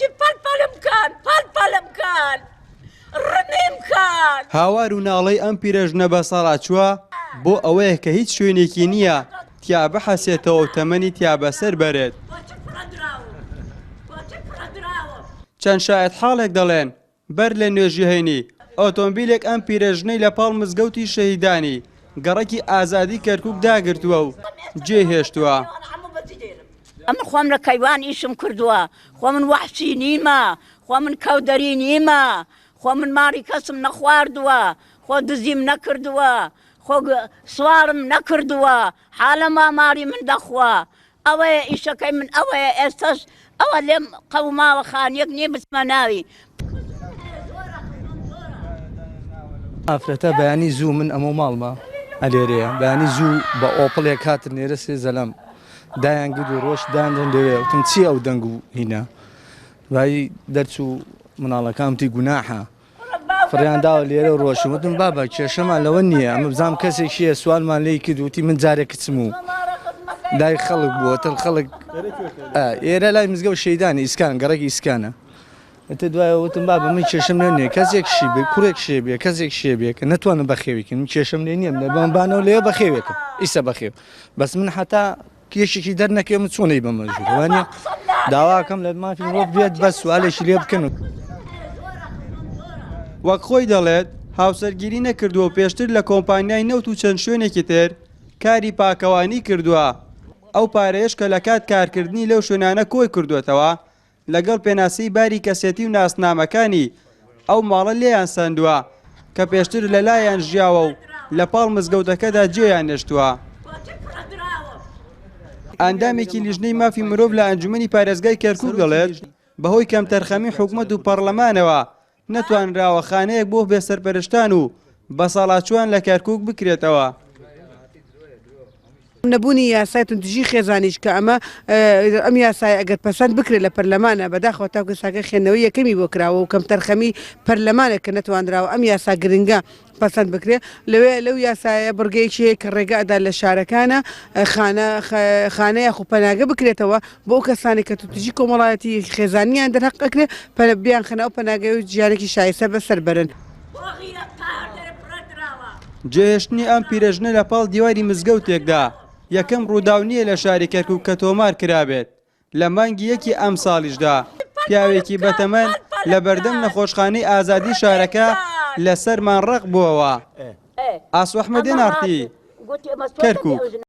بچی پەل پەلم کەن پەل پەلم کەن ڕمیم کەن. هاوار و ناڵەی ئەم پیرەژنە بەساڵاچووە بۆ ئەوەیە کە هیچ شوێنێکی نییە تیا بحەسێتەوە و تەمەنی تیا بەسەر بەرێت. چەند شایەتحاڵێک دەڵێن، بەر لە نوێژی هەینی، ئۆتۆمبیلێک ئەم پیرەژنەی لە پاڵ مزگەوتی شەهیدانی گەڕەکی ئازادی کەرکوک داگرتووە و جێی هێشتووە. ئەمن خۆم لە کەیوان ئیشم کردووە، خۆ من وەحشی نیمە، خۆ من کەودەری نیمە، خۆ من ماڵی کەسم نەخواردووە، خۆ دزیم نەکردووە، خۆ سواڵم نەکردووە، حالە ما ماڵی من دەخوا، ئەوەیە ئیشەکەی من ئەوەیە ئێستاش ئەوە لێم قەوماوە خانیەک نیە بچمە ناوی. ئافرەتە بەیانی زوو من ئەمە ماڵمە ئەلێرەیە بەیانی زوو بە ئۆپڵێک هاتن لێرە سێ زەلام دایان گرت و ڕۆشت دانرن لەوێ وتم چییە ئەو دەنگ و هینە دوایی دەرچوو مناڵەکان وتی گوناحە فڕیان داوە لێرە و ڕۆشتن وتم بابە کێشەمان لەوە نییە ئەمە بزانم کەسێک هەیە سوالمان لێی کرد وتی من جارێک کچم و لای خەڵک بووە تر خەڵک ئێرە لای مزگەوت شەیدانی ئیسکان گەڕێکی ئیسکانە ئیتر دوای وتم بابە من کێشەم لێ نییە کەسێک شی بێ کوڕێک شێ بێ کەسێک شێ بێ کە نەتوانم بەخێویکن من کێشەم لێ نییە لە بانەوە لێ بەخێوێکم ئیسە بەخێو بەس من حتا یەکێکی دەرنەکەوێ من چۆن ئەیبەمە ژوور وانە داواکەم لە مافی مرۆڤ بێت بەس سوالێکی لێ بکەن و وەک خۆی دەڵێت هاوسەرگیری نەکردووە و پێشتر لە کۆمپانیای نەوت و چەند شوێنێکی تر کاری پاکەوانی کردووە، ئەو پارەیەش کە لەکات کارکردنی لەو شوێنانە کۆی کردووەتەوە لەگەڵ پێناسەی باری کەسێتی و ناسنامەکانی ئەو ماڵە لێیان سەندووە کە پێشتر لەلایان ژیاوە و لە پاڵ مزگەوتەکەدا جێیان نێشتووە. ئەندامێکی لیژنەی مافی مرۆڤ لە ئەنجومەنی پارێزگای کەرکوک دەڵێت، بەهۆی کەمتەرخەمی حکومەت و پەڕلەمانەوە نەتوانراوە خانەیەک بۆ بێسەرپەرشتان و بەساڵاچووان لە کەرکوک بکرێتەوە. نەبوونی یاسای توندتیژی خێزانیش کە ئەمە ئەم یاسایە ئەگەر پەسەند بکرێت لە پەرلەمانە بەداخەوە تاکو ئێستاکە خوێندنەوەی یەکەمی بۆ کراوە و کەمتەرخەمی پەرلەمانە کە نەتوانراوە ئەم یاسا گرنگە پەسەند بکرێت لەوێ لەو یاسایە بڕگەیەکی هەیە کە ڕێگە ئەدات لە شارەکانە خانە خانە یاخو پەناگە بکرێتەوە بۆ ئەو کەسانەی کە توندتیژی کۆمەڵایەتی خێزانیان دەرهەق ئەکرێت بیانخەنە ئەو پەناگەیە و ژیانێکی شایستە بەسەر بەرن. جێهێشتنی ئەم پیرەژنە لە پاڵ دیواری مزگەوتێکدا یەکەم ڕووداو نییە لە شاری کەرکوک کە تۆمار کرابێت، لە مانگی یەکی ئەمساڵیشدا پیاوێکی بەتەمەن لە بەردەم نەخۆشخانەی ئازادی شارەکە لە سەرمان ڕەق بووەوە. ئاسۆ ئەحمەد، ئێن ئاڕ تی، کەرکوک.